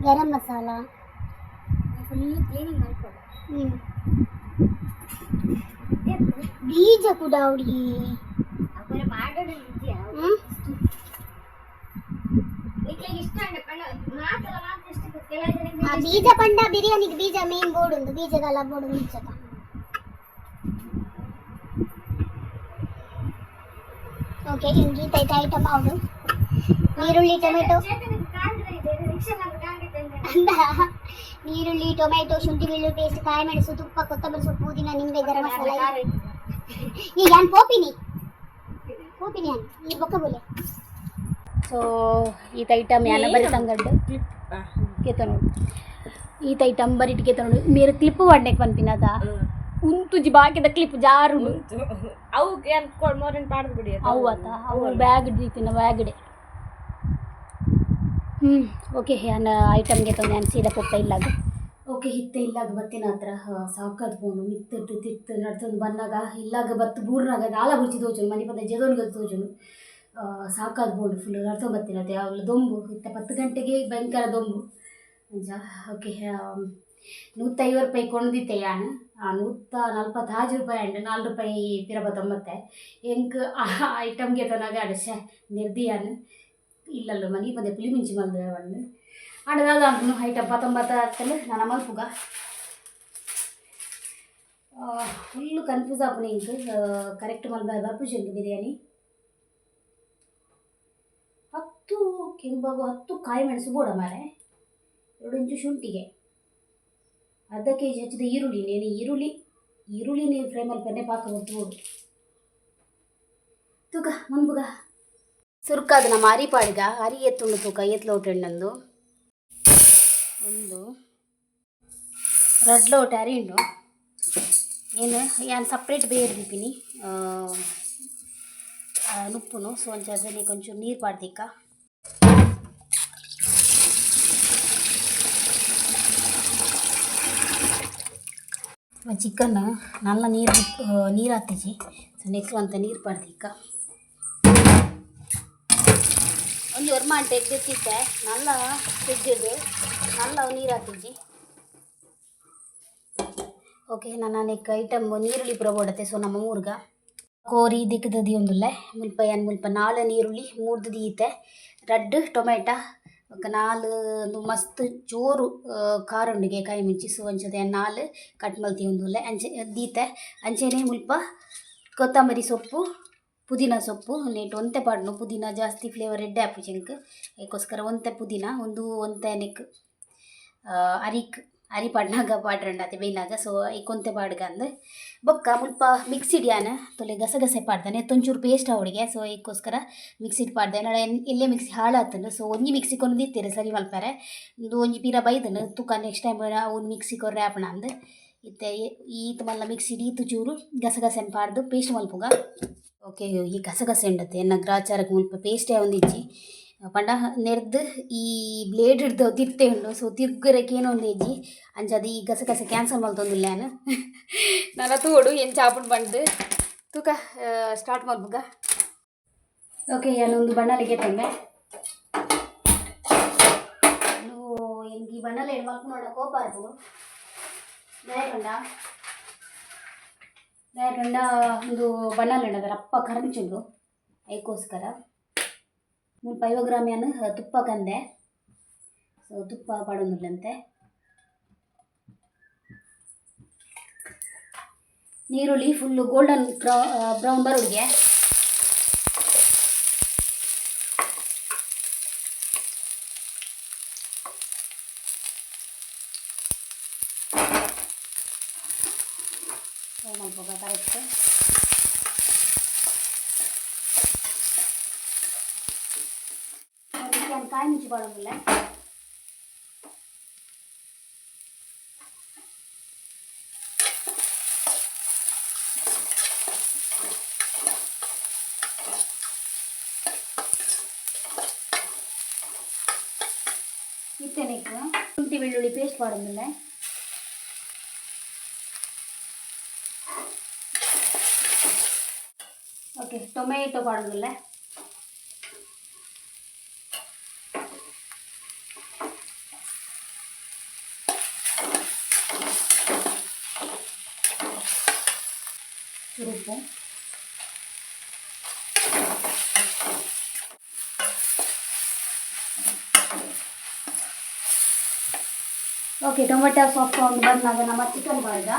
ಗರಂ ಮಸಾಲ. ಫುಲ್ ಕ್ಲೀನಿಂಗ್ ಮಾಡ್ಕೊಡು. ಹ್ಮ್. ಬೀಜ ಕೂಡ ಅವರಿಗೆ. ಅವರ ಮಾಡೋದು ನಿಜ. ಹ್ಮ್. ನಿಕ್ಲೆಗ್ ಇಷ್ಟ ಅಂಡ ಪಂಡ ಮಾತೆಲ್ಲ ಮಾತ್ರ ಇಷ್ಟ ಕೆಲವು ಜನಕ್ಕೆ. ಆ ಬೀಜ ಪಂಡ ಬಿರಿಯಾನಿಗೆ ಬೀಜ ಮೇನ್ ಬೋರ್ಡ್ ಉಂಟು, ಬೀಜದಲ್ಲ ಬೋರ್ಡ್ ಮುಂಚಕ. ಓಕೆ, ಇಂಗೀತ ಐಟಮ್ ಹೌದು, ಈರುಳ್ಳಿ, ಟೊಮೆಟೊ. ಅಂದ ಈರುಳ್ಳಿ, ಟೊಮೆಟೊ, ಶುಂಠಿ ಬೆಳ್ಳುಳ್ಳಿ ಪೇಸ್ಟ್, ಕಾಯಿಮೆಣಸು, ತುಪ್ಪ, ಕೊತ್ತಂಬರಿ ಸೊಪ್ಪು, ಪುದೀನ, ನಿಂಬೆ, ಗರಂ ಮಸಾಲ. ಈ ಯಾನ್ ಪೋಪಿನಿ ಪೋಪಿನಿ ಯಾನ್ ಈ ಬೊಕ್ಕ ಬೋಲೆ. ಸೊ ಈತ ಐಟಮ್ ಯಾನ ಬರಿ ತಂಗಡ್ಡು ಕೇತನೋಡು, ಈತ ಐಟಮ್ ಬರಿಟ್ ಕೇತನೋಡು. ಮೇರೆ ಕ್ಲಿಪ್ ವಾಡ್ನೆಕ್ ಪನ್ಪಿನದ ಉಂತುಜಿ, ಬಾಕಿದ ಕ್ಲಿಪ್ ಜಾರುಂಡು. ಅವು ಏನ್ ಮೋರಿನ ಪಾಡ್ದು ಬಿಡಿ. ಅವು ಆತ ಅವು ಬ್ಯಾಗ್ ದೀತಿನ ಬ್ಯಾಗ್ಡೆ. ಹ್ಞೂ ಓಕೆ, ಯಾನ್ ಐಟಮ್ಗೆ ತಂದು ನಾನು ಸೀದಾ ಪೊಪ್ಪ ಇಲ್ಲಾಗ. ಓಕೆ, ಹಿತ್ತೆ ಇಲ್ಲಾಗ ಬತ್ತಿನ ಹತ್ರ ಸಾಕಾದ ಫೋನು ಮಿತ್ತಿಟ್ಟು ತಿತ್ತು ನಡ್ತೊಂದು ಬನ್ನಾಗ ಇಲ್ಲಾಗ ಬತ್ತು ಬೂರ್ನಾಗ ದಾಲ ಬುರ್ಚಿ ತೋಚುನು ಮನೆ ಬಂದ ಜದೋನ್ಗ ತೋಚುನು. ಸಾಕಾದ ಬೋಂಡು ಫುಲ್ ನಡ್ತೊಂದು ಬತ್ತಿನ ಯಾವಾಗಲೂ ದೊಂಬು ಇತ್ತ 10 ಗಂಟೆಗೆ ಭಯಂಕರ ದೊಂಬು ಅಂಚ. ಓಕೆ, 150 ರೂಪಾಯಿ ಕೊಂಡ್ದಿತ್ತೆ ಯಾನ್, 146 ರೂಪಾಯಿ ಅಂಡ್ 4 ರೂಪಾಯಿ ಪಿರಬ ತೊಂಬತ್ತೆ ಎಂಕ್ ಆ ಐಟಮ್ಗೆ ತನಾಗ ಅಡಶೆ ನಿರ್ದಿಯಾನ್ ಇಲ್ಲಲ್ಲ ಮನೆ ಬಂದೆ ಪುಲಿ ಮುಂಚಿ ಮಲ್ದ ಒಂದು ಅಂಡ ದಾದ ಐಟಮ್ ಪತ್ತೊಂಬತ್ತು ಆಗ್ತಲ್ಲ ನಾನು ಮಲ್ಪುಗ. ಫುಲ್ ಕನ್ಫ್ಯೂಸ್ ಆಪುನ ಇಂಕ್ ಕರೆಕ್ಟ್ ಮಲ್ಪ ಬರ್ಪುಜಿ ಬಿರಿಯಾನಿ. 10 ಕೆಂಬಗು 10 ಕಾಯಿ ಮೆಣಸು ಬೋಡ ಮಾರೆ, 2 ಇಂಚು ಶುಂಠಿಗೆ, ಅರ್ಧ ಕೆ ಜಿ ಹೆಚ್ಚಿದ ಈರುಳ್ಳಿ. ನೇನು ಈರುಳ್ಳಿ ಈರುಳ್ಳಿ ನೀವು ಫ್ರೈ ಮಲ್ಪನೆ ಪಾಕ ಬೋಡು ತೂಕ ಮುನ್ಬುಗ. ಸುರ್ಕಾದ ನಮ್ಮ ಅರಿ ಪಾಡಿಗ ಅರಿ ಎತ್ತುಂಡು ತೂಕ ಏತ್ ಲೋಟ ಉಂಡಂದು. ಒಂದು ರಡ್ಡ್ ಲೋಟ ಅರಿ ಉಂಡು. ಏನು ಯಾನ್ ಸಪ್ರೇಟ್ ಬೇರೆ ದೀಪಿನಿ ನುಪ್ಪುನು. ಸೊ ಒಂಚ ಅದನ್ನೇ ಕೊಂಚೂರು ನೀರು ಪಾಡ್ದಿಕ್ಕ. ಚಿಕನ್ ನಲ್ಲ ನೀರು ನೀರು ಹಾಕ್ತಿಜಿ. ಸೊ ನೆಕ್ಸ್ಟ್ ಅಂತ ನೀರು ಪಾಡ್ದಿಕ್ಕ. ಒಂಜಿ ಒರ್ಮ ಅಂಟೆ ಎಗ್ದೆತ್ತಿತ್ತೆ ನಲ್ಲ ತೆಜ್ಜದು ನಲ್ಲ ನೀರು ಹಾಕ್ತಿಜಿ. ಓಕೆ, ನಾನು ನೆಕ್ ಐಟಮ್ ನೀರುಳ್ಳಿ ಪೂರ ಬೋಡತ್ತೆ. ಸೊ ನಮ್ಮ ಊರ್ಗ ಕೋರಿ ದಿಕ್ಕದ ಒಂದುಲ್ಲೆ ಮುಲ್ಪ ಯಾನ್ ಮುಲ್ಪ 4 ನೀರುಳ್ಳಿ ಮೂರ್ದು ದೀತೆ, ರಡ್ಡ್ ಟೊಮೆಟ, ಬೊಕ್ಕ 4 ಒಂದು ಮಸ್ತ್ ಜೋರು ಖಾರ ಉಂಡುಗೆ ಕಾಯಿ ಮಿರ್ಚಿ. ಸೊ ಅಂಚತೆ 4 ಕಟ್ ಮಲ್ತಿ ಒಂದುಲ್ಲೆ ಅಂಚೆ ದೀತೆ. ಅಂಚೆನೆ ಮುಲ್ಪ ಕೊತ್ತಂಬರಿ ಸೊಪ್ಪು, ಪುದೀನ ಸೊಪ್ಪು ನೆಟ್ ಒಂತೆ ಪಾಡ್ನು. ಪುದೀನ ಜಾಸ್ತಿ ಫ್ಲೇವರ್ ಎಡ್ಡೆ ಆಪುಜಿ ಎಂಕ್, ಅದಕ್ಕೋಸ್ಕರ ಒಂತೆ ಪುದೀನ ಒಂದು ಒಂತೆ ನೆಕ್ ಅರಿಕ್ ಅರಿ ಪಾಡ್ನಾಗ ಪಾಡ್ರಂಡಾತೆ ಬೇಯ್ನಾಗ. ಸೊ ಐಕೊಂತೆ ಪಾಡ್ಗ ಅಂದ್ ಬೊಕ್ಕ ಮುಲ್ಪ ಮಿಕ್ಸಿಡ್ ಯಾನ್ ತೊಲೆ ಗಸಗಸೆ ಪಾಡ್ದಾನೆ ತೊಂಚೂರು ಪೇಸ್ಟ್ ಅವಳಿಗೆ. ಸೊ ಐಕ್ಕೋಸ್ಕರ ಮಿಕ್ಸಿಡ್ ಪಾಡ್ದೆ ನಡ ಎಲ್ಲೇ ಮಿಕ್ಸಿ ಹಾಳಾತಂಡು. ಸೊ ಒಂಜಿ ಮಿಕ್ಸಿ ಕೊನದಿತ್ತೀರ ಸರಿ ಮಲ್ಪರೆ ಒಂದು ಒಂಜಿ ಪೀರ ಬೈದನು ತುಕ ನೆಕ್ಸ್ಟ್ ಟೈಮ್ ಅವ್ನು ಮಿಕ್ಸಿ ಕೊರ್ರೆ ಆಪಣ ಅಂದ್. ಇತ್ತೆ ಈತ್ ಮಲ್ಲ ಮಿಕ್ಸಿಡ್ ಈತು ಚೂರು ಗಸಗಸೆನ್ ಪಾಡ್ದು ಪೇಸ್ಟ್ ಮಲ್ಪುಗ. ಓಕೆ, ಈ ಗಸಗಸೆ ಉಂಡತೆ ಎನ್ನ ಗ್ರಾಚಾರಕ್ಕೆ ಮುಲ್ಪ ಪೇಸ್ಟೇ ಒಂದಿಜ್ಜಿ ಪಂಡ ನೆರ್ದು ಈ ಬ್ಲೇಡ್ ಹಿಡ್ದು ತಿರ್ತೆ ಉಂಡು. ಸೊ ತಿರ್ಗರಕ್ಕೆ ಏನೋ ಒಂದು ಇಜ್ಜಿ ಅಂಚಾದ್ ಈ ಗಸಗಸೆ ಕ್ಯಾನ್ಸಲ್ ಮಲ್ತೊಂದುಲ್ಲೆ ಯಾನ್. ನನ ತೂಡು ಎಂಚ ಆಪುಂಡು ಪಂಡ್ದು ತೂಕ ಸ್ಟಾರ್ಟ್ ಮಲ್ಪುಗ. ಓಕೆ, ಯಾನೊಂದು ಬಣ್ಣಲಿಗೆ ತಂದೆ ಎಂಕ್ ಈ ಬಣ್ಣಲೆ ಮಲ್ಪುನೋಡ ಕೋಪ ಆಪುಂಡು. ದಾಯೆ ಪಂಡ ಒಂದು ಬಣ್ಣಲೆ ಉಂಡು ರಪ್ಪ ಕರಂಚುಂಡು, ಐಕೋಸ್ಕರ ಮುಲ್ಪ 50 ಗ್ರಾಮ್ ಯಾನ್ ತುಪ್ಪ ಕಂದೆ. ಸೊ ತುಪ್ಪ ಪಾಡೊಂದುಲ್ಲಂತೆ. ನೀರುಳ್ಳಿ ಫುಲ್ಲು ಗೋಲ್ಡನ್ ಬ್ರೌನ್ ಬರೋಡಿಗೆ. ಮಲ್ಪುಗ ಕರೆಕ್ಟ್. ಕಾಯಿ ಮುಂಚಿ ಪಾಡೊಂದುಲ್ಲೆ. ಇತ್ತೇನಕ್ಕೆ ಶುಂಠಿ ಬೆಳ್ಳುಳ್ಳಿ ಪೇಸ್ಟ್ ಮಾಡೋದಿಲ್ಲ. ಓಕೆ, ಟೊಮೆಟೊ ಮಾಡೋದಿಲ್ಲ. ಉಪ್ಪು. ಓಕೆ, ಟೊಮೆಟೊ ಸಾಫ್ಟ್ ಒಂದು ಬಂದಾಗ ನಮ್ಮ ಚಿಕನ್ ಬಾಳ್ದ.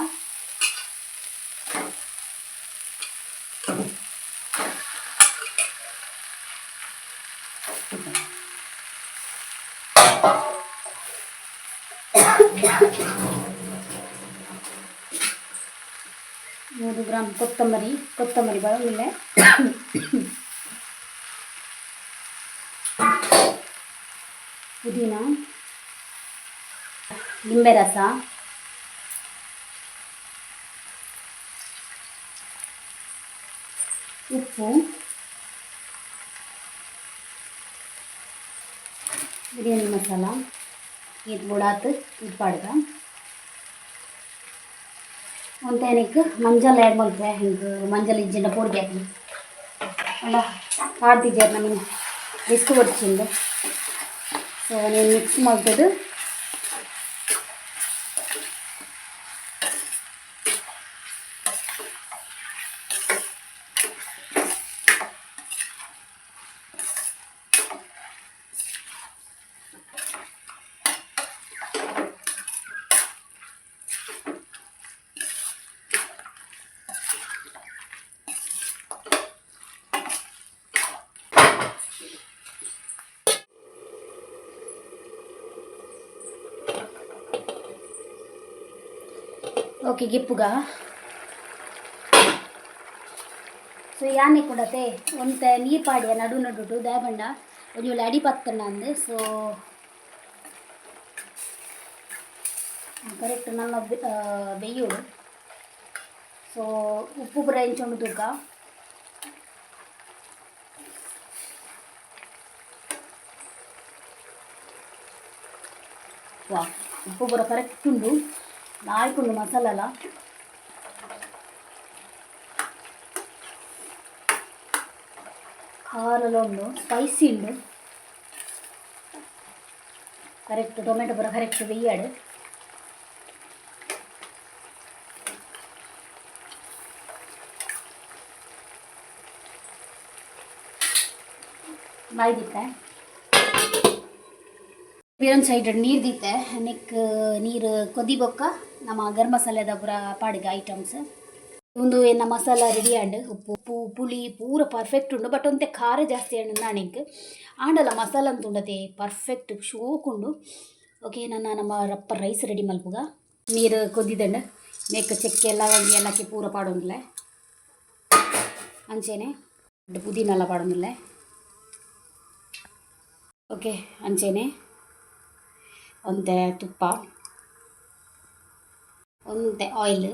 100 ಗ್ರಾಮ್ ಕೊತ್ತಂಬರಿ, ಕೊತ್ತಂಬರಿ ಬರೋದಿಲ್ಲ. ಪುದೀನ, ಲಿಂಬೆ ರಸ, ಉಪ್ಪು, ಬಿರಿಯಾನಿ ಮಸಾಲ ಇದು ಬುಡಾತ್ ಇದು ಪಾಡ್ಗ. ಒಂತೇನಕ್ಕೆ ಮಂಜಲ್ ಆ್ಯಡ್ ಮಲ್ಪೆ. ಹಿಂಗೆ ಮಂಜಲ್ ಇಜ್ಜಿಂಡ ಪೊಡಿಗೆ ಹಾಕಿ ಅಲ್ಲ ಪಾಡ್ದಿದ್ದಾರೆ ನಮಗೆ ರಿಸ್ಕ್ వచ్చింది. ಸೊ నేను మిక్స్ ಮಾಡ್ಬೋದು. ಓಕೆ, ಗಿಪ್ಪುಗ. ಸೊ ಯಾನೆ ಕೊಡತೆ ಒಂತೆ ನೀರು ಪಾಡ್ಯ ನಡು ನಡುಟು ದಾಬಂಡ ಒಂಜಿ ವೇಳೆ ಅಡಿ ಪತ್ತಂಡ ಅಂದು. ಸೊ ಕರೆಕ್ಟ್ ನನ್ನ ಬೆಯ್ಯೋಡು. ಸೊ ಉಪ್ಪು ಪೂರ ಎಂಚುಂಡು ತೂಕ. ವಾ, ಉಪ್ಪು ಪೂರ ಕರೆಕ್ಟ್ ಉಂಡು, ಲಾಯ್ಕುಂಡು ಮಸಾಲಲ. ಖಾರಲ ಉಂಡು, ಸ್ಪೈಸಿ ಉಂಡು ಕರೆಕ್ಟ್. ಟೊಮೆಟೊ ಪೂರ ಕರೆಕ್ಟ್ ಬೆಯ್ಯಾಡು. ಬಾಯ್ದಿತ್ತೆ. ಬೇರೊಂದು ಸೈಡ್ ನೀರು ದಿತ್ತೆ. ನೆಕ್ ನೀರು ಕೊದಿ ಬೊಕ್ಕ ನಮ್ಮ ಗರಂ ಮಸಾಲೆದ ಪೂರ ಪಾಡಿಗೆ ಐಟಮ್ಸ್. ಒಂದು ಎನ್ನ ಮಸಾಲ ರೆಡಿ ಆಂಡ್. ಉಪ್ಪು ಉಪ್ಪು ಪುಳಿ ಪೂರ ಪರ್ಫೆಕ್ಟ್ ಉಂಡು. ಬಟ್ ಒಂತೆ ಖಾರ ಜಾಸ್ತಿ ಆಂಡ್ ನಾಣಿಂಕ್ ಆಂಡಲ ಮಸಾಲ ಅಂತ ಉಂಡತೆ ಪರ್ಫೆಕ್ಟ್ ಶೋಕ್ ಉಂಡು. ಓಕೆ, ನನ್ನ ನಮ್ಮ ರಪ್ಪ ರೈಸ್ ರೆಡಿ ಮಲ್ಪುಗ. ನೀರು ಕೊದ್ದಿದಂಡ ಮೇಕ್ ಚಕ್ಕೆ ಲವಂಗಿ ಏಲಕ್ಕಿ ಪೂರ ಪಾಡೊಂದಿಲ್ಲ. ಅಂಚೆನೆ ಪುದೀನ ಎಲ್ಲ ಪಾಡೊಂದಿಲ್ಲ. ಓಕೆ, ಅಂಚೆನೆ ಒಂತೆ ತುಪ್ಪ, ಒಂತೆ ಆಯಿಲ್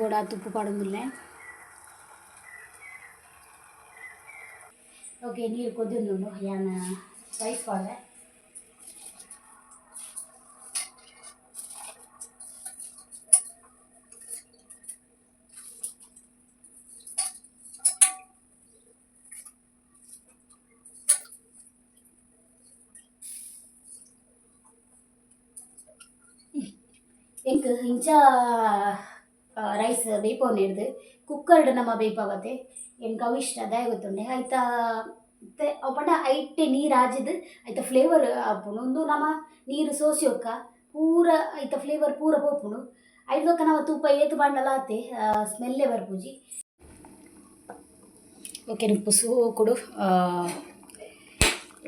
ಕೂಡ ತುಪ್ಪ ಪಾಡೊಂದಿಲ್ಲ. ಓಕೆ, ನೀರು ಕೊದ್ದಿಂದುಂಡು. ಯಾನ್ ರೈಸ್ ಪಾಡ್ದೆ. ಎಂಕ್ ಇಂಚ ರೈಸ್ ಬೇಯ್ಪವನ್ ಹಿಡ್ದು ಕುಕ್ಕರ್ಡ್ ನಮ್ಮ ಬೇಯ್ಪಾವತೆ ಎಂಕ್ ಅವು ಇಷ್ಟ. ದಾಯೆ ಗೊತ್ತುಂಡೆ? ಐತ ಅವು ಪಂಡ ಐಟೆ ನೀರು ಆಜಿದ್ ಐತ ಫ್ಲೇವರ್ ಆಪುಂಡು. ಉಂದು ನಮ ನೀರು ಸೋಸಿಯೊಕ್ಕ ಪೂರ ಐತ ಫ್ಲೇವರ್ ಪೂರ ಪೋಪುಂಡು. ಐದೊಕ್ಕ ನಮ ತೂಪ ಏತ್ ಪಾಂಡಲ ಆತೆ, ಸ್ಮೆಲ್ಲೇ ಬರ್ಪುಜಿ. ಓಕೆ, ನುಪ್ಪು ಸೋಕುಡು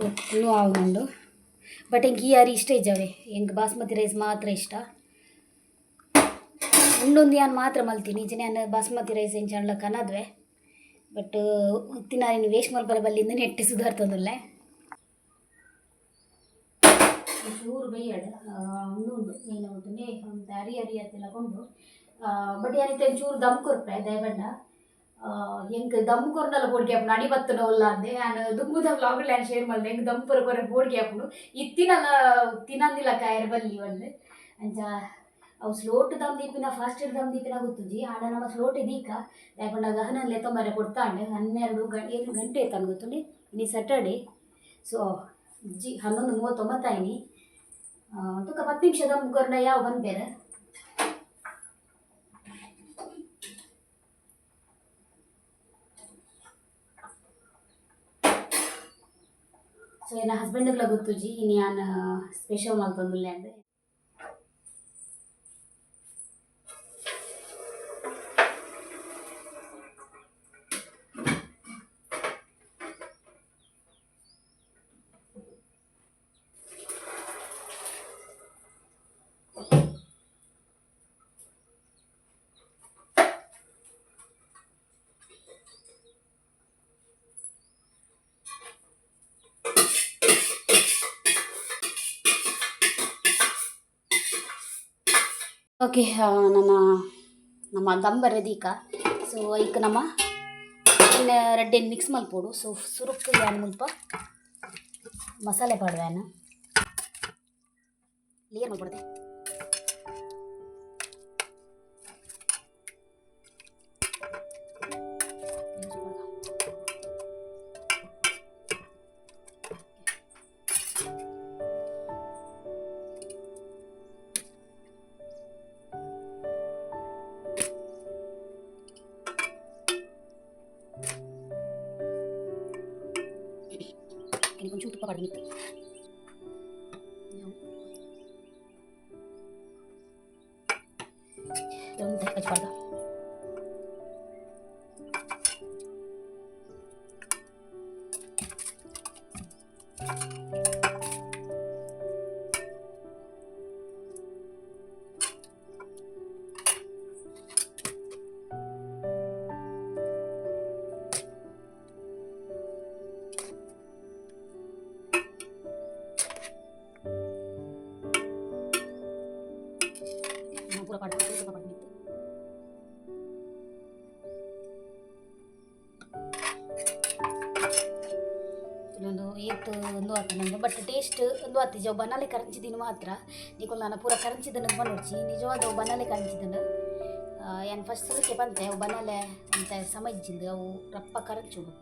ಉಪ್ಪು ಆವೊಂದುಂಡು. ಬಟ್ ಎಂಕ್ ಈ ಅರಿ ಇಷ್ಟ ಇಜ್ಜಾವೆ. ಎಂಕ್ ಬಾಸ್ಮತಿ ರೈಸ್ ಮಾತ್ರ ಇಷ್ಟ. ಉಂಡೊಂದು ಯಾನ್ ಮಾತ್ರ ಮಲ್ತೀನಿ. ಇಜ್ಜಿ ಯಾನ್ ಬಾಸ್ಮತಿ ರೈಸ್ ಎಂಚಾಂಡಲ ಕನದ್ವೆ. ಬಟ್ ಇತ್ತಿನಾರಿನ್ ವೇಸ್ಟ್ ಮಲ್ಪರೆ ಬಲ್ಲಿಂದ ನೆಟ್ಟಿ ಸುಧಾರ್ತೊಂದುಲ್ಲೆ. ಚೂರು ಬೇಯಡ್ ಉಂಡು ಉಂಡು ಏನು ಗೊತ್ತುಂಡೆ, ಒಂತೆ ಅರಿ ಅರಿ ಅತ್ತೆಲ್ಲ ಕೊಂಡು. ಬಟ್ ಯಾನಿತ್ತೆ ಒಂಚೂರು ದಮ್ ಕೊರ್ಪೆ. ದಯಬಂಡ ಎಂಕ್ ದಮ್ ಕೊರ್ನಲ ಬೋಡ್ಗೆ ಆಪುಂಡು ಅಡಿ ಬತ್ತುನ ಉಲ್ಲ ಅಂದೆ ಯಾನ್ ದುಂಬುದ ವ್ಲಾಗ್ ಯಾನ್ ಶೇರ್ ಮಲ್ದೆ ಎಂಕ್ ದಮ್ ಪೂರ ಕೊರೆ ಬೋಡ್ಗೆ ಆಪುಂಡು ಇತ್ತಿನಲ ತಿನಂದಿಲ ಕಾಯರ್ ಬಲ್ಲಿ ಪಂದ್ ಅಂಚ ಅವು ಸ್ಲೋಟ್ ದಮ್ ದೀಪಿನ ಫಾಸ್ಟ್ ದಮ್ ದೀಪಿನ ಗೊತ್ತುಜಿ ಆಂಡ ನಮ್ಮ ಸ್ಲೋಟ್ ದೀಕ ದಾಯೆ ಪಂಡ ಗಹನನ್ ಲೆತ್ತೊಂಬರೆ ಕೊಡ್ತಾಂಡ್ 12 7 ಗಂಟೆ ಆಯ್ತು ಗೊತ್ತುಂಡಿ ಇನಿ ಸ್ಯಾಟರ್ಡೆ ಸೊ ಜಿ 11:39 ಆಯ್ನಿ ತುಕ 10 ನಿಮಿಷ ದಮ್ ಕೊರ್ನ ಯಾವ ಬಂದ್ಬೇರೆ. ಸೊ ಎನ್ನ ಹಸ್ಬೆಂಡ್ಗ್ಲ ಗೊತ್ತುಜಿ ಇನಿ ಯಾನ್ ಸ್ಪೆಷಲ್ ಮಲ್ತೊಂದುಲ್ಲೆ ಅಂದ್. ಓಕೆ ನನ್ನ ನಮ್ಮ ದಮ್ ಬರೆದೀಕ ಸೊ ಐಕ್ ನಮ್ಮ ರಡ್ಡೆನ್ ಮಿಕ್ಸ್ ಮಲ್ಪೊಡು. ಸೊ ಸುರುಕ್ಕು ಯಾನ್ ಮುಲ್ಪ ಮಸಾಲೆ ಪಾಡುವೆ ಲೇಯರ್ ಮಲ್ಪೊಡತೆ. ಒಂಚೂರು ತುಪ್ಪ ಕಡಿಮೆ ಇತ್ತು. ಒಂದು ಹಚ್ಬಾರ್ದ. ಪೂರ ಪಾಡ ತುಪ್ಪ ಕಡಿಮೆ ಇತ್ತು. ಒಂದು ಏತ್ ಒಂದು ಆತನಂದು ಬಟ್ ಟೇಸ್ಟ್ ಒಂದು ಆತಿಜಿ. ಅವು ಬನಾಲೆ ಕರಂಚಿದಿನ ಮಾತ್ರ ನಿಕುಲು ನಾನು ಪೂರ ಕರಂಚಿದನ್ನು ಬನ್ನೊಡ್ಚಿ. ನಿಜವಾದ ಅವು ಬನಾಲೆ ಕರಂಚಿದನು. ಯಾನ್ ಫಸ್ಟ್ ಸುರುಕೆ ಪಂತೆ ಅವು ಬನಾಲೆ ಅಂತ ಸಮಜ್ಜಿಂದು ಅವು ರಪ್ಪ ಕರಂಚುಡು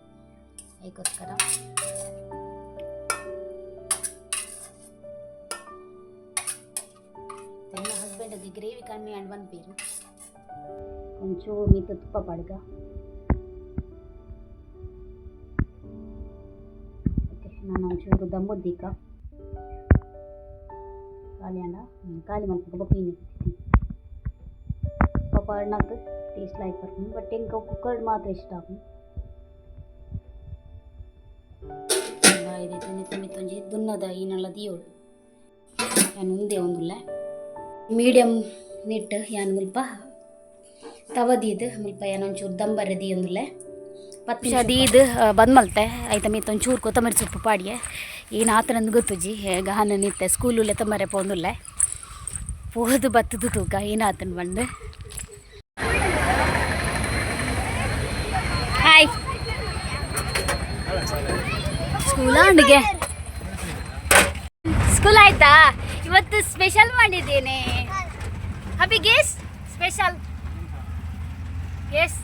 ಅದಕ್ಕೋಸ್ಕರ. ನನ್ನ ಹಸ್ಬೆಂಡ್ಗೆ ಗ್ರೇವಿ ಕಮ್ಮಿ ಅಂಡ್ ಪನ್ಪೇರು. ಒಂಚೂರು ಮೀತ ತುಪ್ಪ ಪಾಡ್ಗ. ಓಕೆ, ನಾನು ಒಂಚೂರು ದಮ್ಮುದ್ದೀಕ ಖಾಲಿ ಅಂಡ ಖಾಲಿ ಮಲ್ಪ ಬೊಕ್ಕ ಇನ್ನಿ ತುಪ್ಪ ಪಾಡ್ನಾತ್ ಟೇಸ್ಟ್ ಲೈಕ್ ಬರ್ತೀನಿ. ಬಟ್ ಎಂಕ್ ಕುಕ್ಕರ್ಡ್ ಮಾತ್ರ ಇಷ್ಟ ಆಪುಂಡು. ಇದು ಮಿತ್ತೊಂಜಿ ದುನ್ನದ ಈನಲ್ಲ ದಿಯೋಡು ಯಾನ್ ಉಂದೇ ಒಂದುಲ್ಲೆ ಮೀಡಿಯಮ್ ನಿಟ್ಟು. ಯಾನ್ ಮುಲ್ಪ ತವ ದೀದ್ ಮುಲ್ಪ ಯಾನ್ ಒಂಚೂರು ದಮ್ ಬರ್ರೆ ದೀಯೊಂದುಲ್ಲೆ. 10 ನಿಮಿಷ ದೀದ್ ಬಂದ್ ಮಲ್ತೆ. ಐತ ಮಿತ್ತ್ ಒಂಚೂರು ಕೊತ್ತಂಬರಿ ಸೊಪ್ಪು ಪಾಡಿಯೆ. ಏನ್ ಆತನಂದು ಗೊತ್ತುಜಿ. ಗಹನ ನಿತ್ತೆ ಸ್ಕೂಲುಲ್ಲೆ ತೊಂಬರೆ ಪೋಂದುಲ್ಲೆ ಪೋದು ಬತ್ತುದು ತೂಕ ಏನಾತನ್ ಬಂದು. ಹಾಯ್, ಸ್ಕೂಲ್ ಅಂಡಿಗೆ ಸ್ಕೂಲ್ ಆಯ್ತಾ? ಇವತ್ತು ಸ್ಪೆಷಲ್ ಮಾಡಿದ್ದೇನೆ. Hubby, guess special, guess.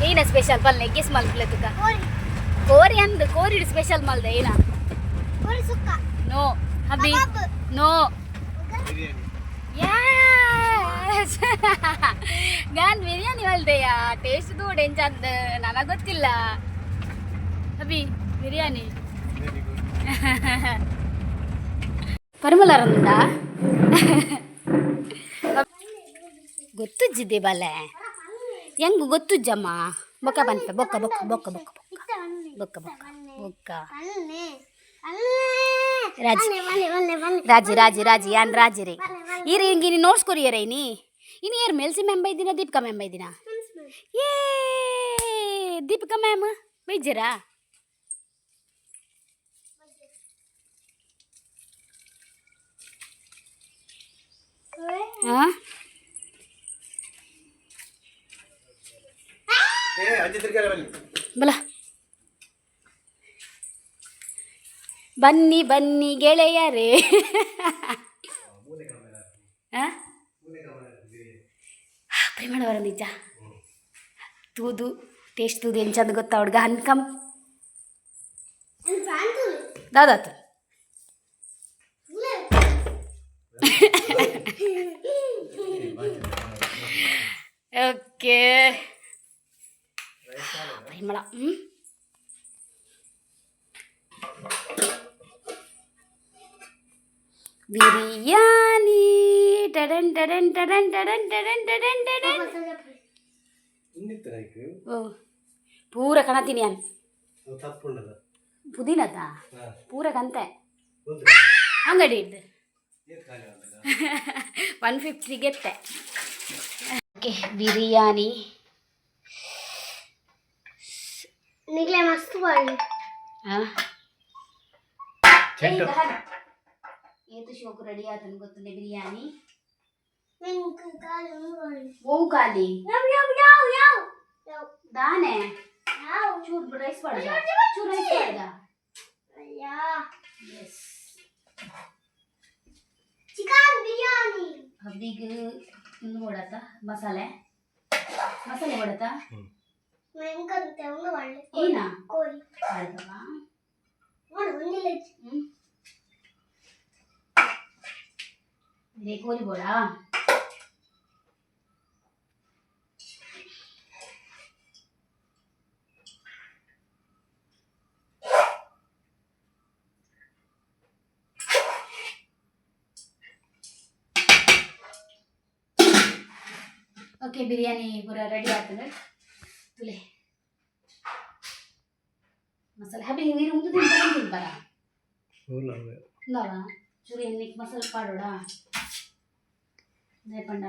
ಏನ ಸ್ಪೆಷಲ್ ಪಲ್ಲೆ? ಗೆಸ್ ಮಲ್ಪಲೆ ತುಕ. ಕೋರಿ ಅಂದ್ ಕೋರಿ ಸ್ಪೆಷಲ್ ಮಲ್ದೆ ಏನ? Kori sukka. No hubby. Kebab. No. Yes, ನಾನ್ ಬಿರಿಯಾನಿ ಮಲ್ದೆಯಾ. ಟೇಸ್ಟ್ ದೂಡ ಎಂಚಂದ್ ನನಗೆ ಗೊತ್ತಿಲ್ಲ. ಹಬಿ, ಬಿರಿಯಾನಿ ಪರಿಮಳರಂದ ಗೊತ್ತುಜ್ಜಿದ್ದೆ ಬಲೆ ಹೆಂಗ್ ಗೊತ್ತುಜ್ಜಮ್ಮ. ಬೊಕ್ಕ ಬಂತ ಬೊಕ್ಕ ಬೊಕ್ಕ ಬೊಕ್ಕ ಬೊಕ್ಕ ಬೊಕ್ಕ ಬೊಕ್ಕ ಬೊಕ್ಕ ಬೊಕ್ಕ. ರಾಜಿ ರಾಜಿ ರಾಜಿ ರಾಜಿ ಯಾನ್ ರಾಜಿ ರೀ ಈರ್ ಹಿಂಗೆ ನೀನು ನೋಟ್ಸ್ ಕೊರಿಯರ ಇನಿ ಇನಿ. ಏರ್ ಮೆಲ್ಸಿ ಮ್ಯಾಮ್ ಬೈದಿನ, ದೀಪಿಕಾ ಮ್ಯಾಮ್ ಬೈದಿನ? ಏ ದೀಪಿಕಾ ಮ್ಯಾಮ್ ಬೈಜರಾ? ಹಾಂ. ಬಲ ಬನ್ನಿ ಬನ್ನಿ ಗೆಳೆಯರೇ. ಆ? ಪರಿಮಳ ಬರ ನಿಜ ತೂದು ಟೇಸ್ಟ್ ತೂದು ಎಂಚಂದು ಗೊತ್ತಾ ಹುಡ್ಗ ಅನ್ಕಮ್ ದಾದಾತು. ಓಕೆ, ಪರಿಮಳ. ಹ್ಞೂ, ಬಿರಿಯಾನಿ ಟಡನ್ ಟಡನ್ ಟಡನ್ ಟಡನ್ ಟಡನ್ ಟಡನ್ ಟಡನ್. ಓ, ಪೂರ ಕಣತೀನಿ ಅನ್. ತಪ್ಪುಂಡದ. ಪುದೀನದ ಪೂರ ಕಂತೆ ಅಂಗಡಿ ಇದ್ದು 150ಗೆ ಎತ್ತೆ. ಓಕೆ, ಬಿರಿಯಾನಿ. ನಿಗ್ಲೆ ಮಸ್ತ್ ಬಾಳಿ. ಹಾಂ. ಚೆಂಡು. ಏತು ಶೋಕು ರೆಡಿ ಆತನ ಗೊತ್ತುಂಡೆ ಬಿರಿಯಾನಿ. ನಿಂಗೆ ಕಾಲು ಬಾಳಿ. ಓ, ಖಾಲಿ. ಯಾವ ಯಾವ ಯಾವ ಯಾವ ಯಾವ? ದಾನೆ. ಯಾವ? ಚೂರು ರೈಸ್ ಪಡ್ದ, ಚೂರು ರೈಸ್ ಪಡ್ದ. ಅಯ್ಯಾ. ಎಸ್. ಚಿಕನ್ ಬಿರಿಯಾನಿ. ಹಬ್ಬಿಗೆ ಇಂದು ಕೊಡತ್ತ ಮಸಾಲೆ, ಮಸಾಲೆ ಕೊಡತ್ತ. ನಂಗಂತೆ ಒಂದು ಒಳ್ಳೆ. ಏನಾ? ಕೋಳಿ. ಪಡ್ದವಾ? ನೋಡು, ಒಂದಿಲ್ಲ. ಹ್ಮ್, ಇದೇ ಕೋಳಿ ಬೋಡಾ. ಓಕೆ, ಬಿರಿಯಾನಿ ಪೂರ ರೆಡಿ ಆಗ್ತದೆ. ತುಲೆ ಮಸಾಲೆ ಹಬ್ಬಿ ನೀರು ಉಂದು ತಿಂತಾರ ತಿಂತಾರ. ಇಂದಾವ ಚೂರು ಎಣ್ಣೆ ಮಸಾಲೆ ಪಾಡೋಡ ಪಂಡ.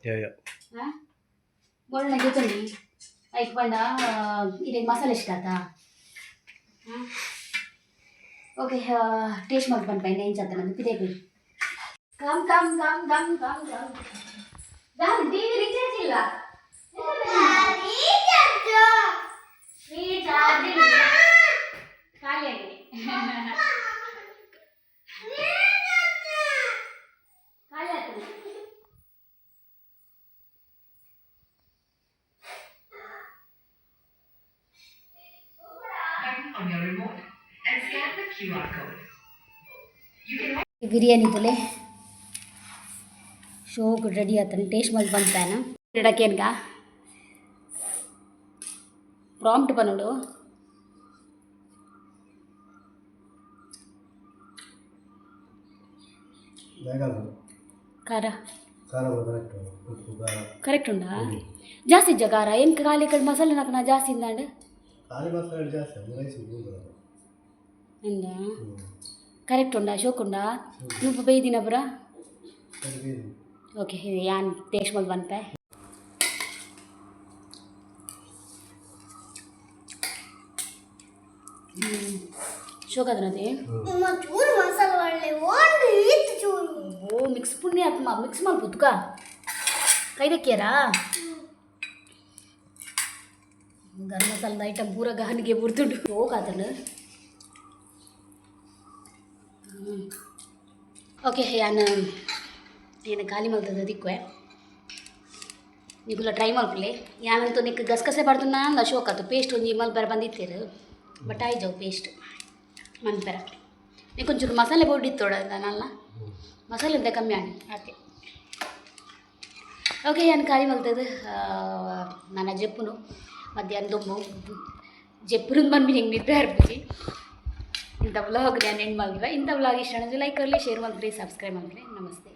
ಯಾ. ಬೊಳ್ಳ ಗೆತೊಂಡಿ ಐಕ್ ಪಂಡ ಇರೆಗ್ ಮಸಾಲೆ ಇಷ್ಟ ಆತಾ. ಓಕೆ, ಟೇಸ್ಟ್ ಮಲ್ತ್ ಪನ್ಪ ಎಂಚ ಆತನ ಪಿದೆ. Come come come come come come. TV recharge ಇಲ್ಲ. ರೀಚಾರ್ಜ್ ಇಲ್ಲ, ಖಾಲಿ ಆಗಿದೆ, ಖಾಲಿ ಆಗ್ತದೆ. Button on your remote and scan the QR code. You can biryani ತುಲೆ, ಶೋಕ್ ರೆಡಿ ಆತನ. ಟೇಸ್ಟ್ ಮಲ್ತ್ ಪನ್ಪೇನ ಎಡಕೇನ್ಗ ಪ್ರಾಂಪ್ಟ್ ಪನೋಡು. ಖಾರ. ಖಾರ ಕರೆಕ್ಟ್, ಉಪ್ಪು ಖಾರ. ಕರೆಕ್ಟ್ ಉಂಡಾ? ಜಾಸ್ತಿ ಇಜ್ಜ ಖಾರ? ಏನು ಖಾಲಿ ಕಡೆ ಮಸಾಲೆ ನಾಕನ ಜಾಸ್ತಿ ಇಂದಾಂಡ್. ಖಾಲಿ ಮಸಾಲೆ ಜಾಸ್ತಿ ಅದು ರೈಸ್ ಉಂಟು. ಅಂದ ಕರೆಕ್ಟ್ ಉಂಡಾ? ಶೋಕ್ ಉಂಡಾ? ನೂಪ ಬೈದಿನ ಪುರ. ಓಕೆ, ಇದು ಯಾನ್ ಟೇಸ್ಟ್ ಮಲ್ತ್ ಪನ್ಪೆ. ಶೋಕ್ ಅದನದೇ. ಚೂರು ಮಸಾಲೆ ಒಳ್ಳೆ ಒಂದು ಇತ್ತು ಚೂರು. ಓ, ಮಿಕ್ಸ್ ಪುಣ್ಯ ಆತ್ಮ ಮಿಕ್ಸ್ ಮಲ್ಪುತ್ಕ ಕೈದಕ್ಕಿಯರಾ ಗರಂ ಮಸಾಲದ ಐಟಮ್ ಪೂರ ಗಹನಿಗೆ ಬುರ್ದುಂಡು ಹೋಗಾತನ. ಓಕೆ, ಯಾನ್ ಏನು ಖಾಲಿ ಮಲ್ತದ ದಿಕ್ವೆ. ನಿಕುಲ ಟ್ರೈ ಮಲ್ಪುಲೆ. ಯಾನಂತೂ ನಿಕ್ ಗಸಗಸೆ ಪಡ್ದುನ ಶೋಕ್ ಆತು. ಪೇಸ್ಟ್ ಒಂಜಿ ಮಲ್ಪೆರ ಬಂದಿತ್ತೀರು, ಬಟ್ ಆಯ್ಜವು ಪೇಸ್ಟ್ ಮನ್ಪೆರ. ನಿಕೊಂಚೂರು ಮಸಾಲೆ ಪೌಡ್ರ್ ಇತ್ತೋಡ ನಲ್ಲ ಮಸಾಲೆ ಎಂತ ಕಮ್ಮಿ ಆಂಡ್ ಆತೆ. ಓಕೆ, ಯಾನ್ ಖಾಲಿ ಮಲ್ತದ ನನ್ನ ಜೆಪ್ಪುನು ಮಧ್ಯಾಹ್ನ ದೊಂಬು ಜೆಪ್ಪುನು ಬಂದು ಹೆಂಗೆ ನಿದ್ರೆ ಹರ್ಪುಜಿ. ಇಂಥ ವ್ಲಾಗ್ ನಾನು ಎಂಡ್ ಮಲ್ದುವೆ. ಇಂಥ ವ್ಲಾಗ್ ಇಷ್ಟ ಲೈಕ್ ಕರ್ಲಿ, ಶೇರ್ ಮಲ್ತ್ರಿ, ಸಬ್ಸ್ಕ್ರೈಬ್ ಮಲ್ತ್ರಿ. ನಮಸ್ತೆ.